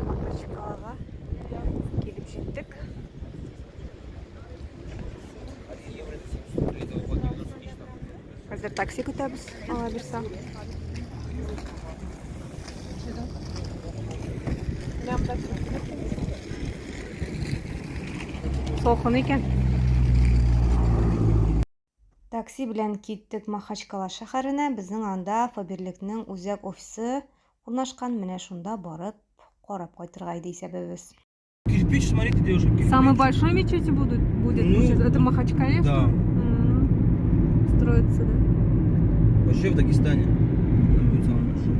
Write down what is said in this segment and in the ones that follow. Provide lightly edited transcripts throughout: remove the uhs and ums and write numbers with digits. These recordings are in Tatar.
Махачкалага килеп җиттек. Хәзер такси көтәбез, ала бирсә. Салкын икән. Такси белән киттек Махачкала шәһәренә. Безнең анда Фаберлекнең үзәк офисы урнашкан. Менә шунда барып карап кайтырга иде исәбебез. Кирпич, смотрите, девушка, кирпич. Самый большой мечети будут, будет Ну, сейчас? Это в Махачкале, да. что ли? Строится, да? Вообще в Дагестане. Он будет самый большой.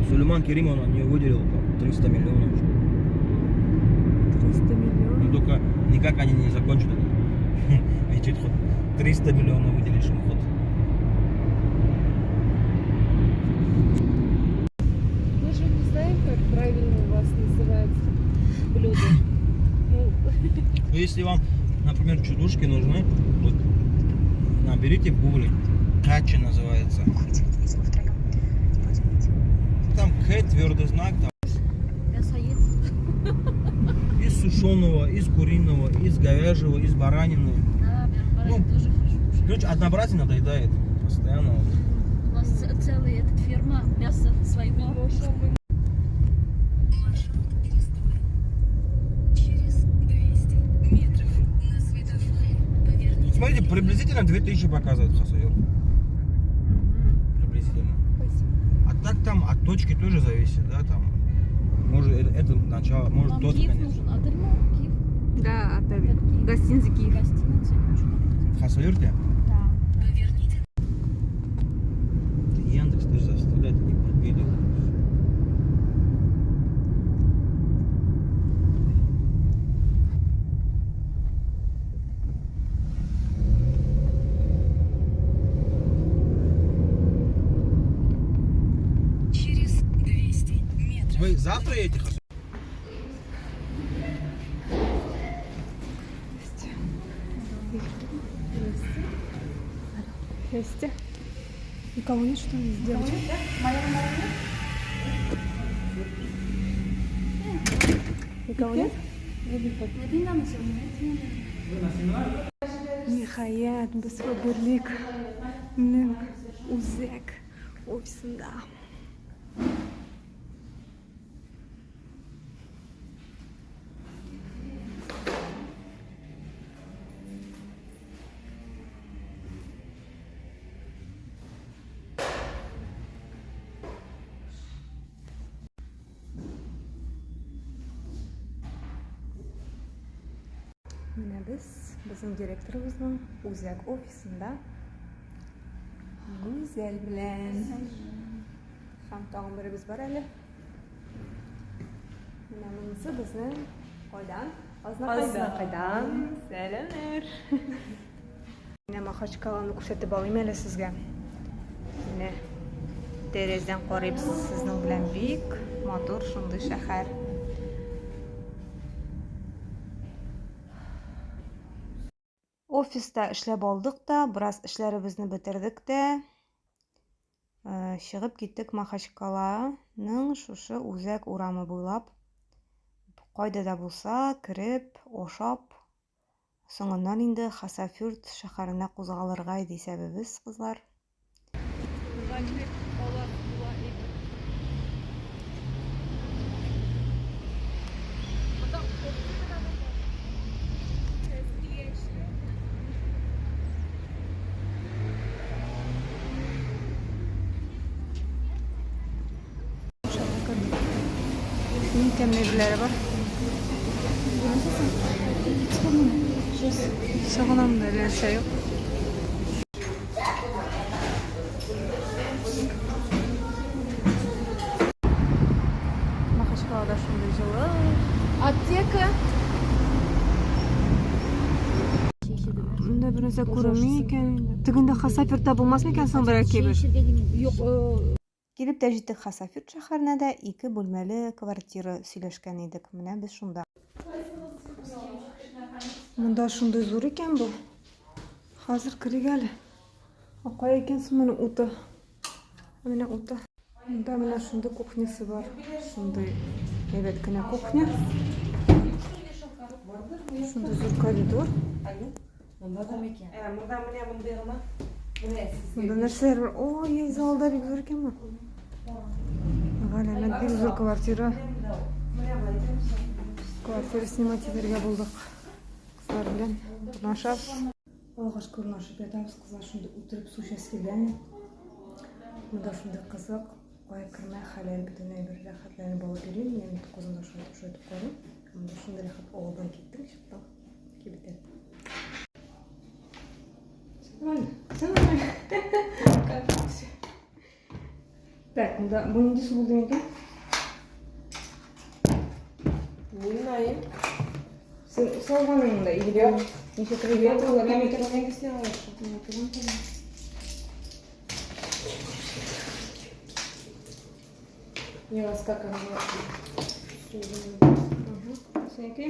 Сулейман Керимов на нее выделил там 300 миллионов. Что ли. 300 миллионов. Но только никак они не закончат этот мечеть хоть 300 миллионов выделишь им хоть. Мы же не знаем, как правильно у вас называется блюдо. Ну, Ну, если вам, например, чудушки нужны, вот наберите в гугле. Качи называется. Там К твердый знак, там Мясоед. из сушеного, из куриного, из говяжьего, из баранины. Да, Ну, баранина тоже хорошо кушать. Короче, однообразие надоедает постоянно. Вот. У нас целый этот ферма мясо своего. Маршрут перестроен. Через 200 метров на светофоре поверните. Смотрите, приблизительно 2000 показывает Хасавюрт. Приблизительно. А так там от точки тоже зависит, да, там. Может, это начало, может, Нам тот Киев конец. нужен. Отель, ну, Киев. Да, отель. Этот Киев. Гостиница Киев. Гостиница. Что там? В Хасавюрте? Да. Поверните Яндекс тоже заставляет, не купили. через 200 метров. Вы завтра едете, Хасавюрт? Здрасте. Никого нет, что ли, здесь девочек? Никого нет? Ниһаять, без Фаберлекнең үзәк офисында. Менә без безнең директорыбызның үзәк офисында Гүзәл белән. Һәм тагын беребез бар әле. Менә монысы безнең кайдан? Азнакайдан. Сәламнәр. Менә Махачкаланы күрсәтеп алыйм әле сезгә. Менә тәрәздән карыйбыз сезнең белән бик матур шундый шәһәр. Офиста эшләп алдык та, бераз эшләребезне бетердек тә, чыгып киттек Махачкаланың шушы үзәк урамы буйлап. Кайда да булса кереп, ашап, соңыннан инде Хасавюрт шәһәренә кузгалырга иде исәбебез, кызлар. Иң тәмле әйберләре бар. Сагынам да нәрсә юк. Махачкалада шундый җылы. Аптека. Монда бер нәрсә күренми икән. Тегендә Хасавюртта булмас микән соң берәр кибет? Юк, Килеп тә җиттек Хасавюрт шәһәренә дә, ике бүлмәле квартира сөйләшкән идек. Менә без шунда. Монда шундый зур икән бу. Хәзер керик әле. А кая икән соң моның уты? Менә уты. Монда менә шундый кухнясы бар. Шундый әйбәт кенә кухня. Шундый зур коридор. Монда менә мондый гына. Монда нәрсәләр бар? Ой, залда бик зур икән бу. Галәмәт бик зур квартира. Квартира снимать итәргә булдык. Кызлар белән урнашабыз. Аллага шөкер, урнашып ятабыз, кызлар шундый утырып су эчәсе килгән. Монда шундый кызык, кая кермә хәләл бөтен әйбер рәхәтләнеп алып йөрим. Мин инде Казанда шулай шулай итеп карыйм. Монда шундый рәхәт авылдан киттең, чыктың кибеттән. Все нормально, все нормально. Так, монда бу нинди су булды микән? Не знаю. Син салган монда или ничә төрле Не вас как она. Синеке?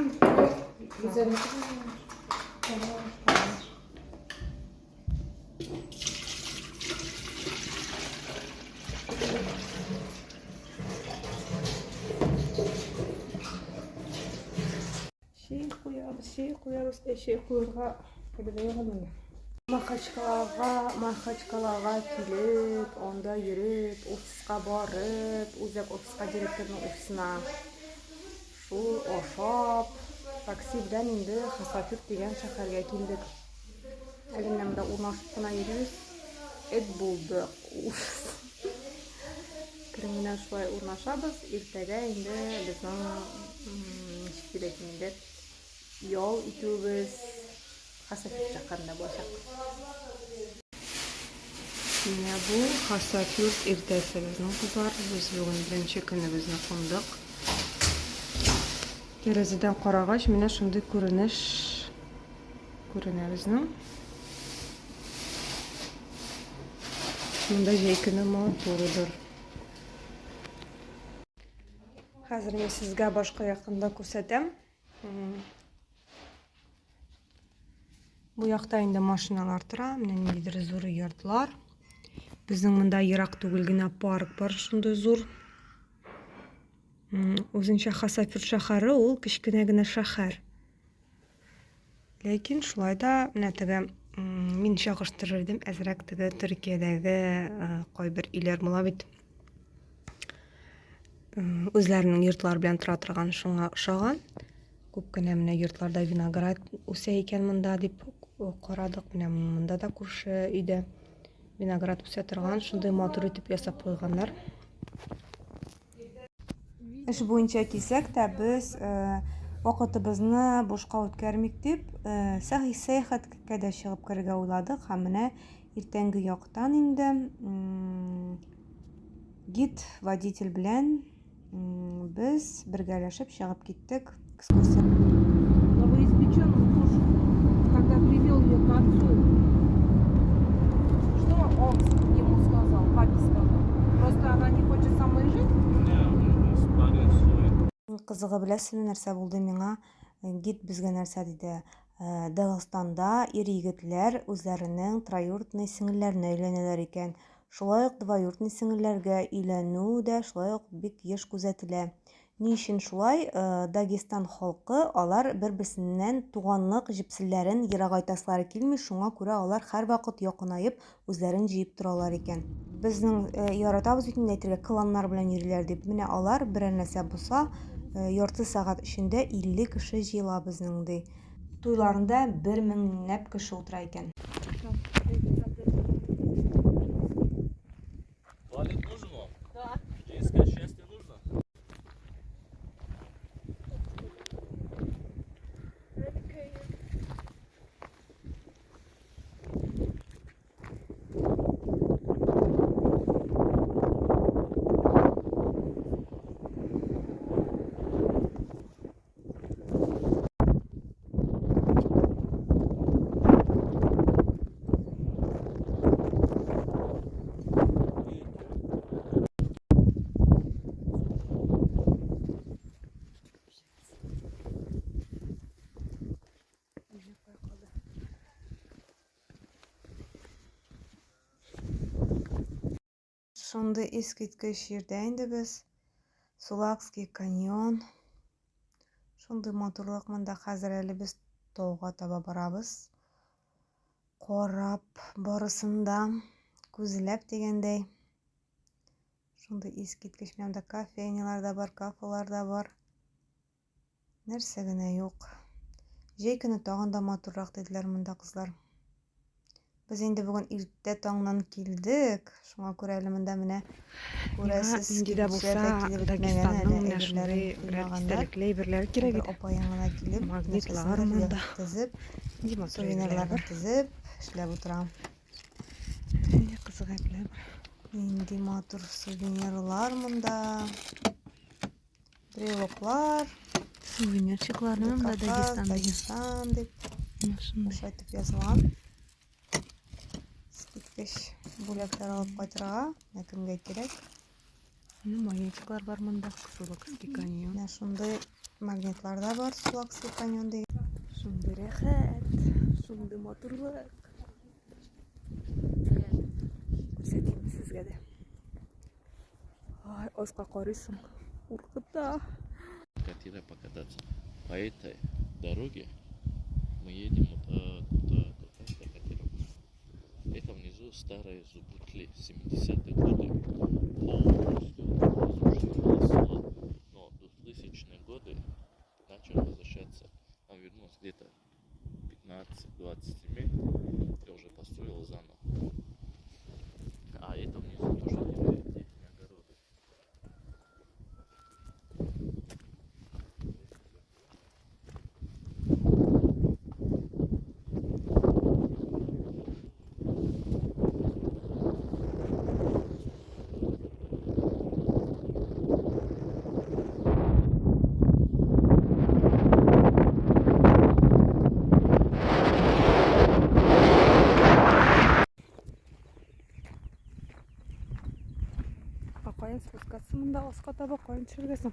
Чәй куябыз, чәй куябыз, ә чәй куярга әйбер юк әле. Махачкалага, Махачкалага килеп, анда йөреп, офиска барып, үзәк офиска директорның офисына шул ашап, такси белән инде Хасавюрт дигән шәһәргә килдек. Әле менә монда урнашып кына йөрибез. Эт булдык. Ужас. Керем менә шулай урнашабыз. Иртәгә инде безнең ничек дип әйтим инде, ял итүебез Хасавюрт шәһәрендә булачак. Менә бу Хасавюрт иртәсе безнең кызлар. Без бүген беренче көнебезне кундык. Тәрәзәдән карагач, менә шундый күренеш күренә безнең. Монда җәй көне матурдыр. Хәзер мин сезгә башка якында күрсәтәм. Бу якта инде машиналар тора, менә ниндидер зур йортлар. Безнең монда ерак түгел генә парк бар, шундый зур. Үзенчә Хасавюрт шәһәре ул кечкенә генә шәһәр. Ләкин шулай да менә теге мин чагыштырыр идем әзрәк теге Төркиядәге кайбер өйләр була бит. Үзләренең йортлары белән тора торган шуңа ошаган. Күп кенә менә йортларда виноград үсә икән монда дип карадык. Менә монда да күрше өйдә виноград үсә торган шундый матур итеп ясап куйганнар. Эш буенча килсәк тә, без вакытыбызны бушка үткәрмик дип, сәяхәткә дә чыгып керергә уйладык һәм менә иртәнге яктан инде гид водитель белән без бергәләшеп чыгып киттек экскурсия. Новоиспеченный муж, когда привел ее к отцу, что он ему сказал, папе сказал? Просто она не хочет со мной жить? Иң кызыгы беләсезме нәрсә булды миңа? Гид безгә нәрсә диде? Дагыстанда ир-егетләр үзләренең троюродный сеңелләренә өйләнәләр икән. Шулай ук двоюродный сеңелләргә өйләнү дә шулай ук бик еш күзәтелә. Ни өчен шулай? Дагестан халкы, алар бер-берсеннән туганлык җепселләрен ерагайтасылары килми, шуңа күрә алар һәрвакыт якынаеп, үзләрен җыеп торалар икән. Безнең яратабыз бит инде әйтергә, кланнар белән йөриләр дип. Менә алар берәр нәрсә булса, ярты сәгать эчендә 50 кеше җыела безнең, ди. Туйларында бер меңләп кеше утыра икән. Туалет нужен вам? Да. Где искать счастье нужно? Шундый искиткеч җирдә инде без. Сулакский каньон. Шундый матурлык монда. Хәзер әле без тауга таба барабыз. Карап барысын да, күзләп дигәндәй. Шундый искиткеч. Менә монда кофейнялар да бар, кафелар да бар. Нәрсә генә юк. Җәй көне тагын да матуррак диделәр монда кызлар. Без инде бүген иртә таңнан килдек. Шуңа күрә әле монда менә күрәсез, нинди дә булса Дагестанның менә шундый берәр истәлекле әйберләре кирәк иде. Апаең гына килеп, магнитлар монда тезеп, сувенирларны тезеп, эшләп утыра. Нинди кызык әйберләр бар. Нинди матур сувенирлар монда. Брелоклар. Сувенирчикларны монда Дагестан дигән. Дагестан дип. Шулай итеп язылган. Искиткеч бүләкләр алып кайтырга, менә кемгә кирәк. Ну, магнитиклар бар монда, Сулакский каньон. Менә шундый магнитлар да бар, Сулакский каньон дигән. Шундый рәхәт, шундый матурлык. Күрсәтим сезгә дә. Ай, аска карыйсың, куркыта. Катера покататься. По этой дороге мы едем вот так, вот так, вот так до катеров. Это внизу старые Зубутли, 70-е годы. Полностью разрушено было село. Но 2000-е годы начали возвращаться. Там вернулось где-то 15-20 семей. Я уже построил заново. А это внизу тоже делали их огороды. А каян спускаться монда аска таба, каян төшәргә соң?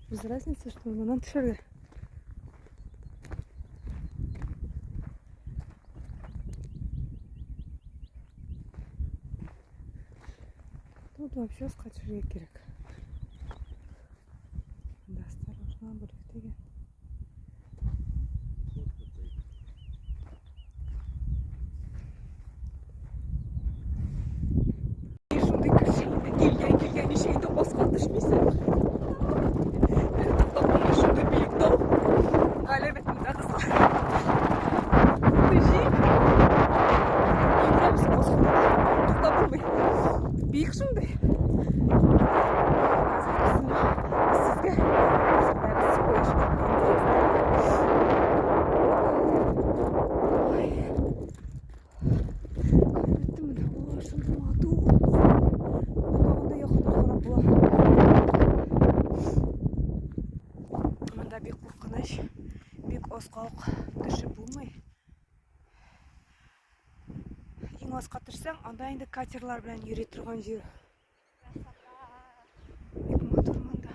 Без разницы, что моннан төшәргә. Тут вообще аска төшәргә кирәк. Да, осторожно, бүлек дигән. Шундый кеше килгән килгән ничек итеп аска төшмисең? Әле туктап булмый шундый биек тау. Галәмәт монда кызлар. Шундый җил. Йөгерәбез аска туктап булмый. Биек шундый. Хәзер без сезгә күрсәтәбез кое-что интересное. Ой. Әлбәттә, менә ул шундый матур. Тагын да якынрак карап була. Монда бик куркыныч, бик аска ук төшеп булмый. Иң аска төшсәң, анда инде катерлар белән йөри торган җир. Бик матур монда.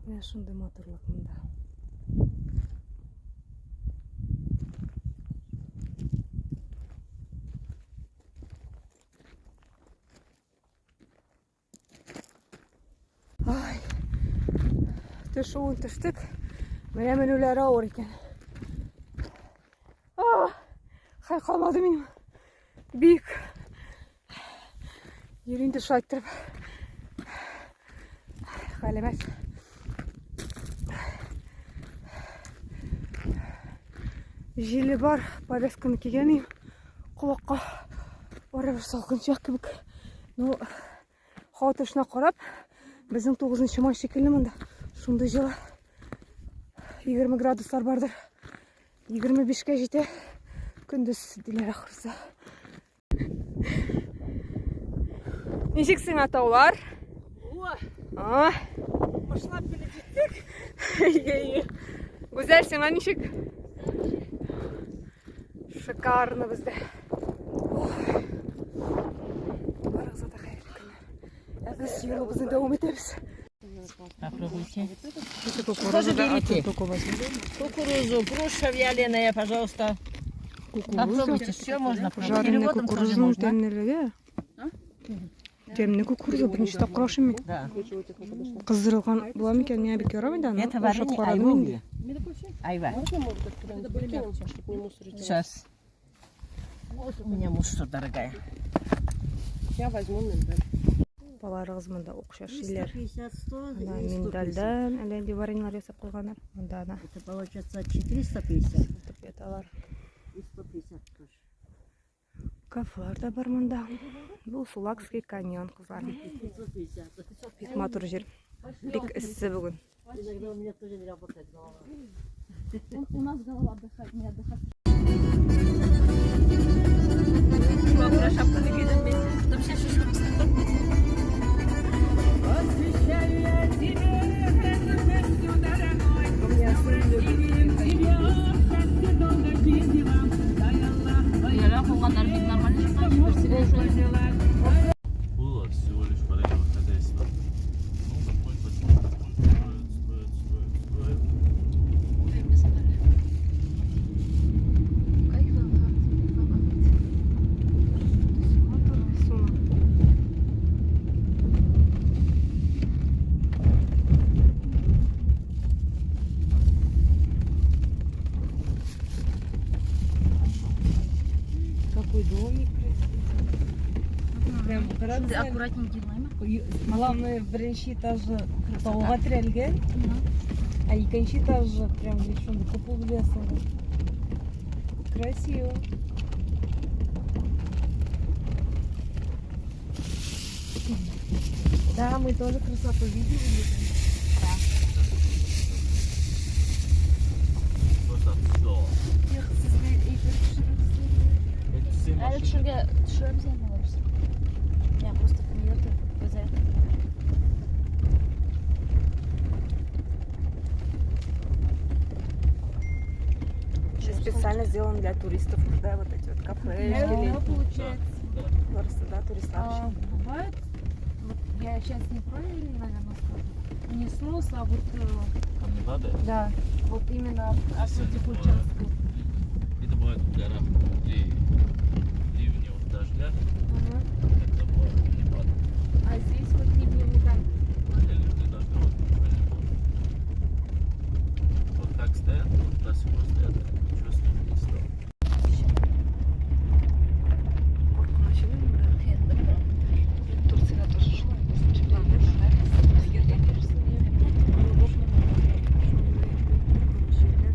Менә шундый матурлык монда. Ай, төшүен төштек. Менә менүләре авыр икән. Хәл калмады минем. Бик. Йөри инде шулай иттереп. Галәмәт. Җиле бар, повязканы кигән идем. Колакка барыбер салкынчак кебек. Ну, һава торышына карап, безнең 9 май шикелле монда. Шундый җылы. 20 градуслар бардыр. 25-кә җитә. Көндез диләр ахрысы. Ничек сиңа таулар? А. Башлап килеп җиттек. Әйе. Гүзәл, сиңа ничек? Шикарно бездә. Барыгызга да хәерле көннәр. Ә без юлыбызны дәвам итәбез. Попробуйте. Тоже берите. Кукурузу, груша вяленая, пожалуйста. Попробуйте, все можно. пробовать. Жареный Переводом тоже кукурузның можно. тәмлелеге. Тәмле кукуруза беренче тапкыр ашыйм мин. Да. Кыздырылган була микән, миңа бик ярамый да, аны Это ашап варенье карадым инде. айвовые. Айва. Сейчас. Вот у меня мусор, дорогая. Я возьму миндаль. Балаларыгыз монда акча эшлиләр. 350, 100 Ана и 150. миндальдән әллә нинди вареньелар ясап куйганнар. Монда ана Это получается 450 утырып яталар. и 150 тоже. Кафелар да бар монда. Бу Сулакский каньон, кызлар. 550. Бик матур җир. Бик эссе бүген. Иногда у меня тоже не работает голова. У нас голова отдыхает, не отдыхает. Было всего лишь маленького хозяйства. Ну, такой почему такой строят, строят, строят, строят. Матур рисунок. Какой домик красивый. Прям Шундый аккуратненький лайма. Главное, беренче этажы тауга терәлгән, ә икенче этажы прям шундый купол беләсең. Красиво. Да, мы тоже красоту видели. Просто отсюда. Эти все Әле машины. төшергә төшерәбез инде аларсы. Я просто нидер Гүзәл. Специально сделан для туристов, да, вот эти вот кафешки. Да, получается. Просто, да, туристлар А, өчен. бывает, вот я сейчас неправильно, наверное, скажу, не снос, а вот, Камнепады? да, вот именно от Здесь этих это бывает. участков. Это бывает в горах при ливне от дождя, тогда бывает камнепады. А здесь вот ливни не так. При ливне дождя вот ничего не было. Вот как стоят, вот до сих пор стоят, ничего с ними не стало. Куркыныч инде монда. Турциядә тоже шулай. Безнең җирдә. Шундый куркыныч җирләр.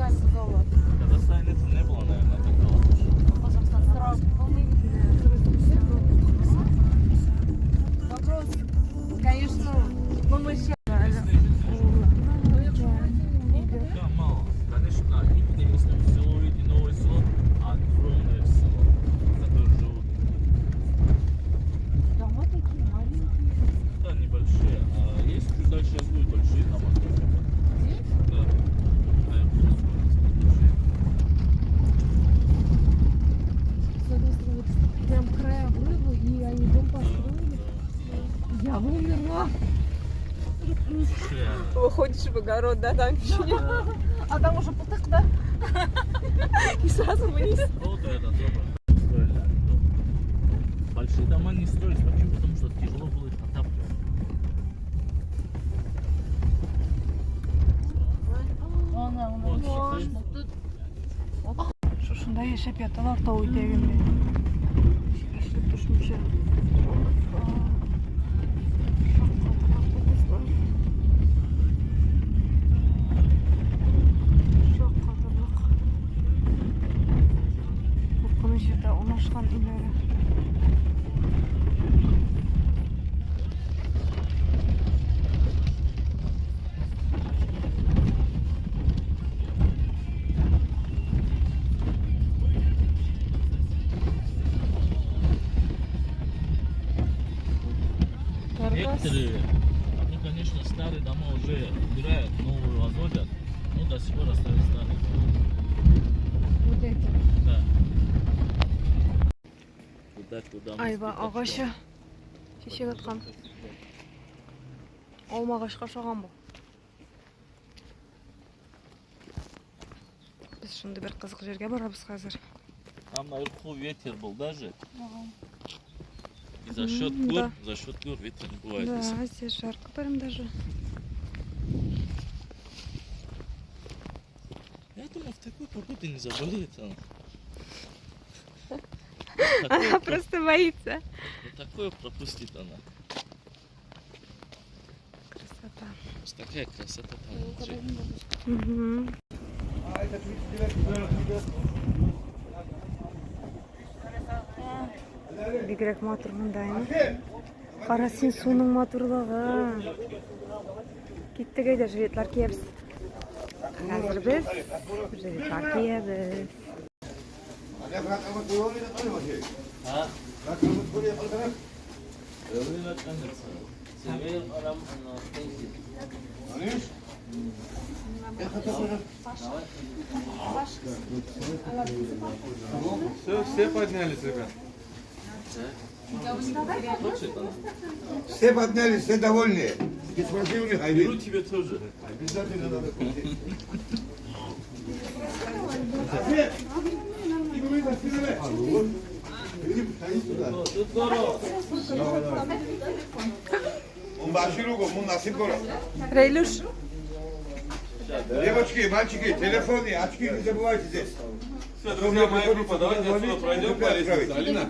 В Казахстане это не было, наверное, такого. Вопрос, конечно, но мы сейчас. Да, мало. Конечно, именно если в село идти, новое село, огромное село, в котором живут. Дома такие маленькие. Да, небольшие. А есть чуть дальше сейчас будут большие дома. Здесь? Да. Наверное, строятся большие. С одной стороны, вот прям край обрыва, и они дом построили. Я бы умерла. Слушай, Выходишь в огород, да, там ничего нет. А там уже путык, да? И сразу вниз. Вот это дом строили они дом. Большие дома не строились. Почему? Потому что тяжело было их отапливать. Вот, смотри. Шушында яшәп яталар тау итәгендә. Ишелеп төшмичә. Шаккатырлык дуслар. Шаккатырлык. Куркыныч җирдә урнашкан өйләре. Некоторые, ну, конечно, старые дома уже убирают, новые возводят, но до сих пор остались старые дома. Вот эти. Да. Куда, куда мы с Айва пятачком? агачы чәчәк аткан. Алма агачка охшаган бу. Без шундый бер кызык җиргә барабыз хәзер. Там наверху ветер был даже. И за счет М, гор, да. за счет гор ветра не бывает. Да, здесь. здесь жарко прям даже. Я думаю, в такой погоде не заболеет она. Она Такое, просто боится. вот такое пропустит она. Красота. Такая красота там внутри. Мгм. Бигрәк матур монда, әйме? Кара син суның матурлыгы. Киттек әйдә, жилетлар киябез. Хәзер без жилетлар киябез. А? Все, все поднялись, ребят. Все поднялись, все довольны. И спроси у них, Беру Айвин. тебе тоже. Обязательно надо спросить. Рейлюш, Девочки, мальчики, телефоны, очки не забывайте здесь. Все, друзья, моя группа, давайте отсюда пройдем по лестнице. Алина?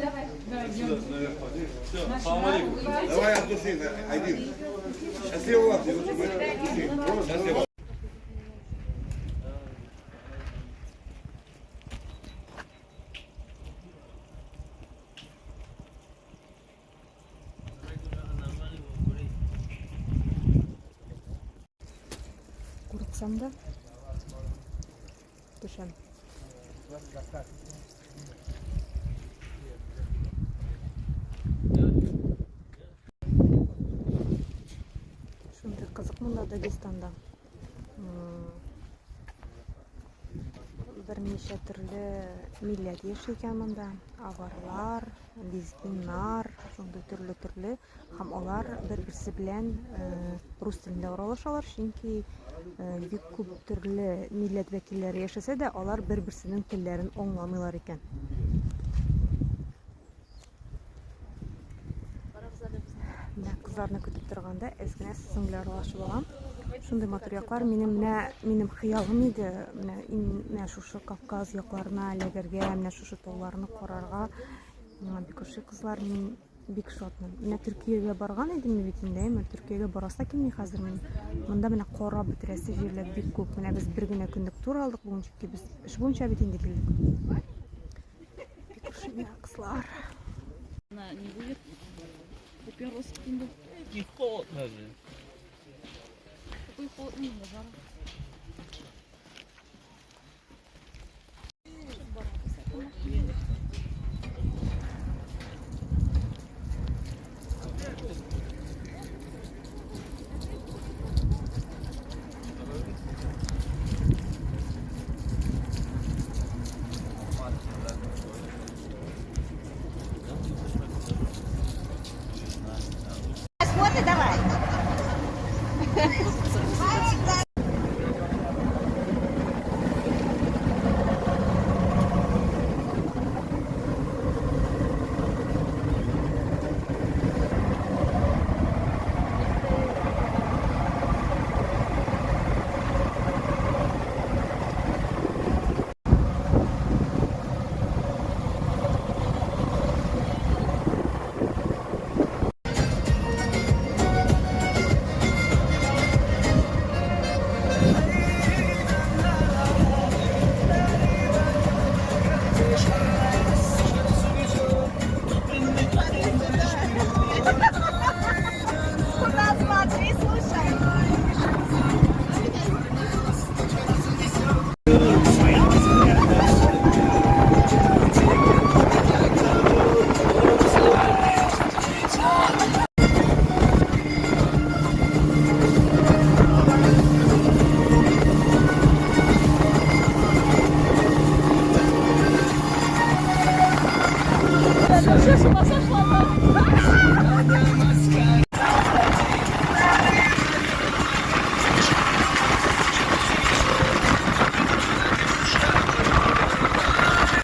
Сюда, наверх поднимем. Все, салам алейкум. Давай от души, Айдин. Счастливо вам, девочки, мальчики, от души. Счастливо. Курыксам да төшәм. Шундый кызык монда Дагестанда. Берничә төрле милләт яши икән монда. Аварлар, лезгиннар, Шундый төрле-төрле һәм алар бер-берсе белән рус телендә аралашалар, чөнки бик күп төрле милләт вәкилләре яшәсә дә, алар бер-берсенең телләрен аңламыйлар икән. Менә кызларны көтеп торганда әз генә сезнең белән аралашып алам. Шундый матур яклар. Минем менә минем хыялым иде, менә менә шушы Кавказ якларына эләгергә, менә шушы тауларны карарга. Миңа бик ошый кызлар, мин бик шатмын. Менә Төркиягә барган идем мин бит инде, әмма Төркиягә барасы килми хәзер мин. Монда менә карап бетерәсе җирләр бик күп. Менә без бер генә көнлек тур алдык бүген, чөнки без эш буенча бит инде килдек. Бик ошый миңа кызлар. Она не будет. Уперлась в кинду. Не холодно же. Какой холод, не, жара. Фото давай. Куда смотри, слушай.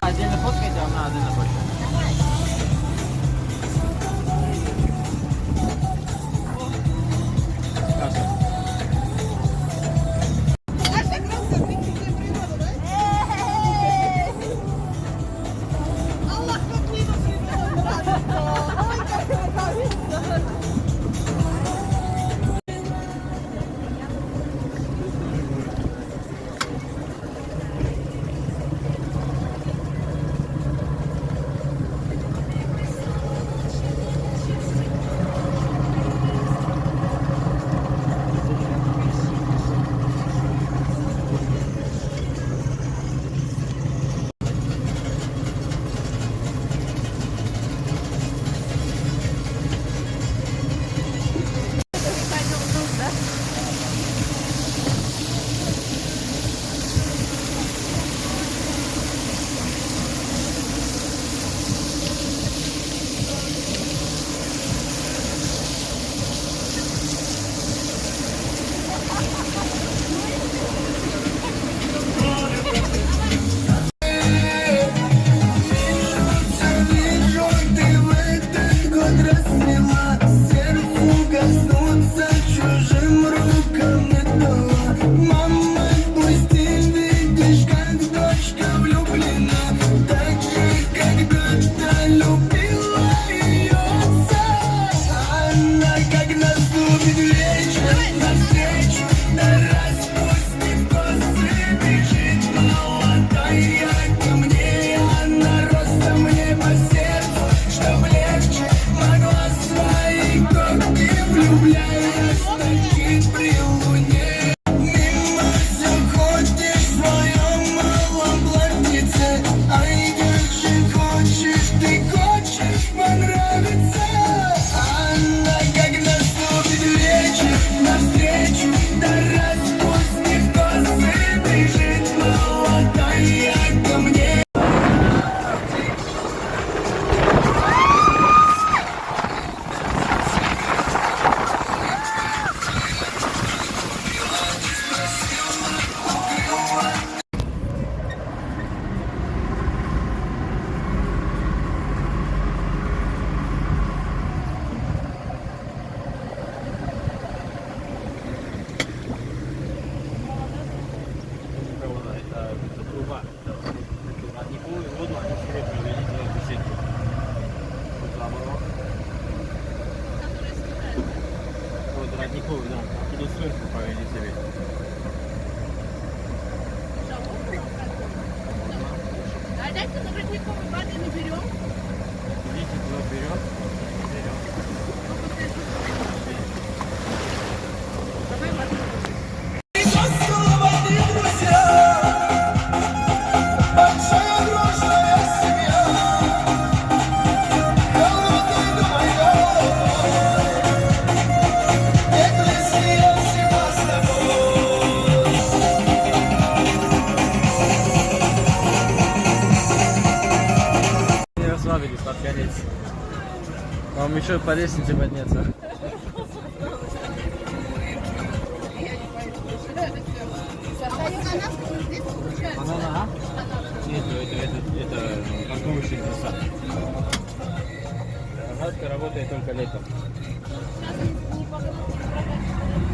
Отдельно фоткайте, она отдельно фоткает. Вижу, ты в этот год расцвела, сердцу коснуться чужим рукам. Оттуда сверху повели себе. А дайте на родниковой воды наберем. Идите туда вперед. Берем. Давай воду. Не расслабились под конец. Вам еще по лестнице подняться. Банана, а? Нет, ну это парковочный места. Канатка работает только летом.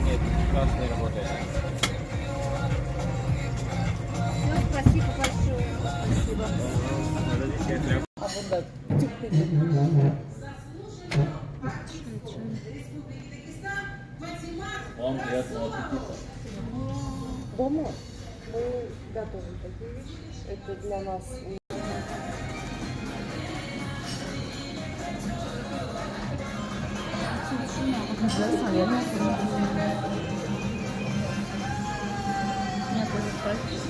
Нет, сейчас не работает. Все, спасибо большое. Спасибо. Вам приятного аппетита. Дома мы готовим такие вещи. Это для нас. Меня тоже спрашивают.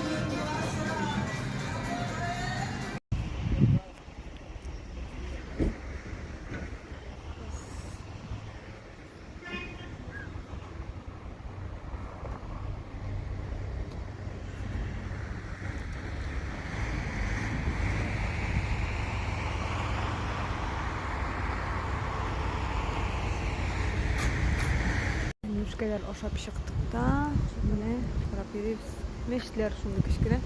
Мәмлүшкәләр ашап чыктык та, менә карап йөрибез. Мәчетләр шундый кечкенә.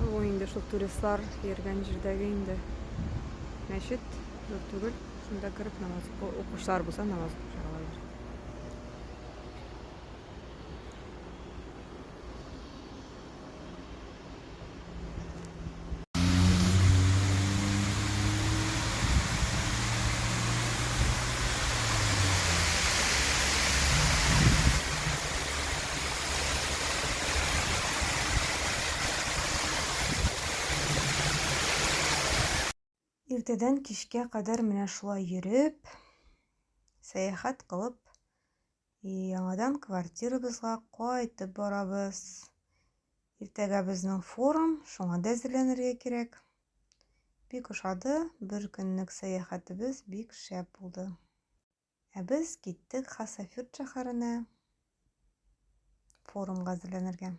Бу инде шул туристлар йөргән җирдәге инде мәчет, зур түгел. Шунда кереп намаз укучылар булса намаз укып чыгалар. Иртәдән кичкә кадәр менә шулай йөреп, сәяхәт кылып, яңадан квартирабызга кайтып барабыз. Иртәгә безнең форум, шуңа да әзерләнергә кирәк. Бик ошады, бер көнлек сәяхәтебез бик шәп булды. Ә без киттек Хасафюрт шәһәренә форумга әзерләнергә.